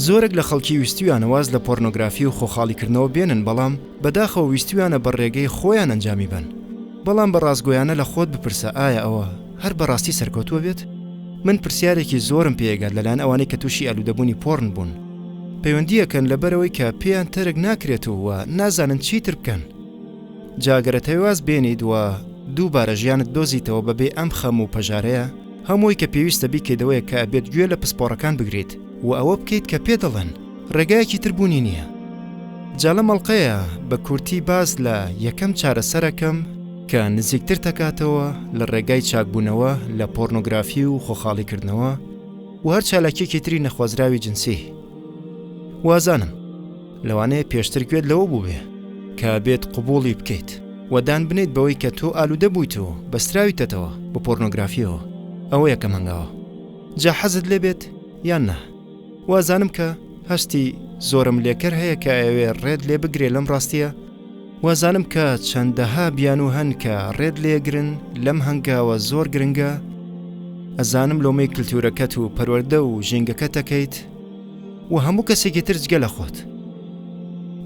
زۆرێک لە خەڵکی ویستویانە واز لە پۆرنۆگرافی و خۆخاڵیکردنەوە بێنن بەڵام بەداخەوە ویستویانە بە ڕێگەی خۆیان ئەنجامی بەن. بەڵام بە ڕاستگۆیانە لە خۆت بپرسە ئایا ئەوە هەر بەڕاستی سەرکەوتووە بێت؟ من پرسیارێکی زۆرم پێگات لەلایەن ئەوانەی کە تووشی ئالوودەبوونی پۆڕن بوون پەیوەندییەکەن لەبەرئەوەی کە پێیان تەرک ناکرێت و نازانن چیتر بکەن. جا گەر ئەتەوێ واز بێنیت و دووبارە ژیانت بدۆزیتەوە بەبێ ئەم خەم و پەژارەیە، هەمووی کە پێویستە بیکەیت ئەوەیە کە ئەبێت گوێ لە پسپۆڕەکان بگریت و ئەوە بکەیت کە پێت دەڵێن، ڕێگایەکی تر بوونی نییە. جا لەم ئەڵقەیە بە کورتی باس لە یەکەم چارەسەر ئەکەم کە نزیکترت ئەکاتەوە لە ڕێگای چاکبوونەوە لە پۆرنۆگرافی و خۆخاڵیکردنەوە و هەر چالاکیەکی تری نەخوازراوی جنسی. وازانم لەوانەیە پێشتر گوێت لەوە بووبێ کە ئەبێت قبوڵی بکەیت و دان بنێیت بەوەی کە تۆ ئالوودە بوویت و بەستراویتەتەوە بە پۆرنۆگرافیەوە، ئەوە یەکەم هەنگاوە جا حەزت لێ بێت یان نا. وازانم کە هەستی زۆرم لێکەر هەیە کە ئەیەوێ ڕێت لێ بگرێ لەم ڕاستیە، وازانم کە چەندەها بیانوو هەن کە ڕێت لێگرن لەم هەنگاوە زۆر گرنگە، ئەزانم لۆمەی کلتورەکەت و پەروەردە و ژینگەکەت ئەکەیت، و هەموو کەسێکی تر جگە لە خۆت.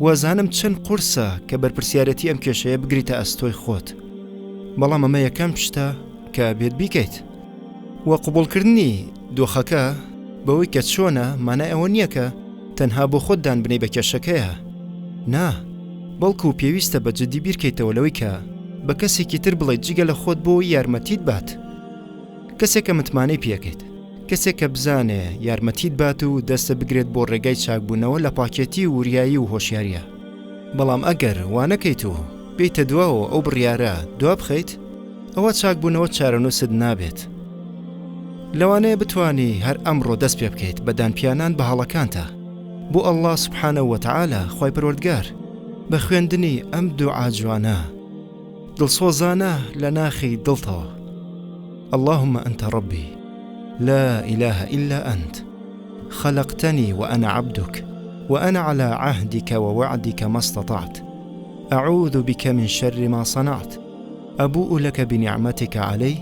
وازانم چەند قورسە کە بەرپرسیارێتی ئەم کێشەیە بگریتە ئەستۆی خۆت، بەڵام ئەمە یەکەم شتە کە ئەبێت بیکەیت. وە قبوڵکردنی دۆخەکە بەوەی کە چۆنە مانای ئەوە نییە کە تەنها بۆ خۆت دان بنێی بە کێشەکەیا، نا، بەڵکو پێویستە بە جدی بیرکەیتەوە لەوەی کە بە کەسێکی تر بڵێیت جگە لە خۆت بۆ یارمەتیت بات. کەسێک کە متمانەی پێکەیت، کەسێک کە بزانێ یارمەتیت بات و دەستت بگرێت بۆ ڕێگای چاکبوونەوە لە پاکێتی و وریایی و هۆشیارییە. بەڵام ئەگەر وا نەکەیت و بێیتە دواوە و ئەو بڕیارە دوا بخەیت، ئەوا چاکبوونەوە چارەنووست نابێت. لەوانەیە بتوانی هەر ئەمڕۆ دەست پێ بکەیت بە دانپیانان بە هەڵەکانتا بۆ اللە سبحانە وتعالی خوای پەروەردگار بە خوێندنی ئەم دوعا جوانە، دڵسۆزانە لە ناخی دڵتەوە اللهم انت ربی لا اله الا انت خلقتنی وانا عبدک وانا علی عهدک ووعدک ما استطعت اعوذ بک من شر ما صنعت ابوء لک بنعمتک علی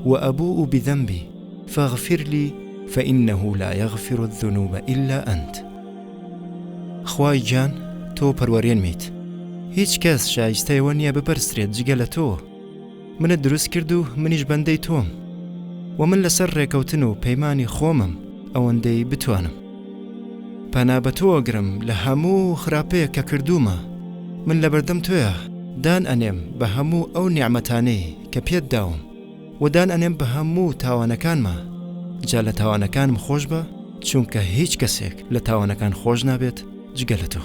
وابوء بذنبی فاغفر لی فانه لا یغفر الذنوب الا انت. خوای گیان تۆ پەروەرێنمیت هیچ کەس شایستەی ئەوە نییە بپەرسترێت جگە لە تۆ منت دروست کرد و منیش بەندەی تۆم و من لەسەر ڕێکەوتن و پەیمانی خۆمم ئەوەندەی بتوانم پەنا بە تۆ ئەگرم لە هەموو خراپەیەک کە کردوومە من لەبەردەم تۆیا دان ئەنێم بە هەموو ئەو نیعمەتانەی کە پێت داوم وە دان ئەنێم بە هەموو تاوانەکانما جا لە تاوانەکانم خۆش بە چونکە هیچ کەسێک لە تاوانەکان خۆش نابێت جگە لە تۆ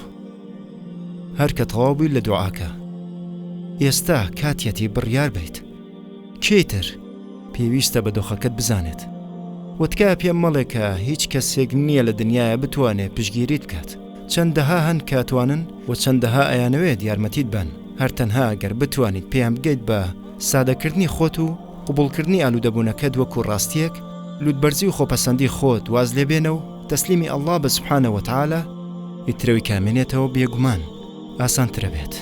هەر کە تەواو بووی لە دوعاکە ئێستا کاتیەتی بڕیار بەیت کێی تر پێویستە بە دۆخەکەت بزانێت وە تکایە پێم مەڵێ کە هیچ کەسێک نییە لە دنیایا بتوانێ پشتگیریت بکات چەندەها هەن کە ئەتوانن وە چەندەها ئەیانەوێت یارمەتیت بەن هەر تەنها گەر بتوانیت پێیان بگەیت بە سادەکردنی خۆت و قبوڵکردنی ئالوودەبوونەکەت وەکو ڕاستییەک، لووتبەرزی و خۆپەسەندی خۆت واز لێ بێنە و تەسلیمی اللە بە سبحانە وتعالی، ئیتر ئەوی کە ئەمێنێتەوە بێگومان ئاسانتر ئەبێت.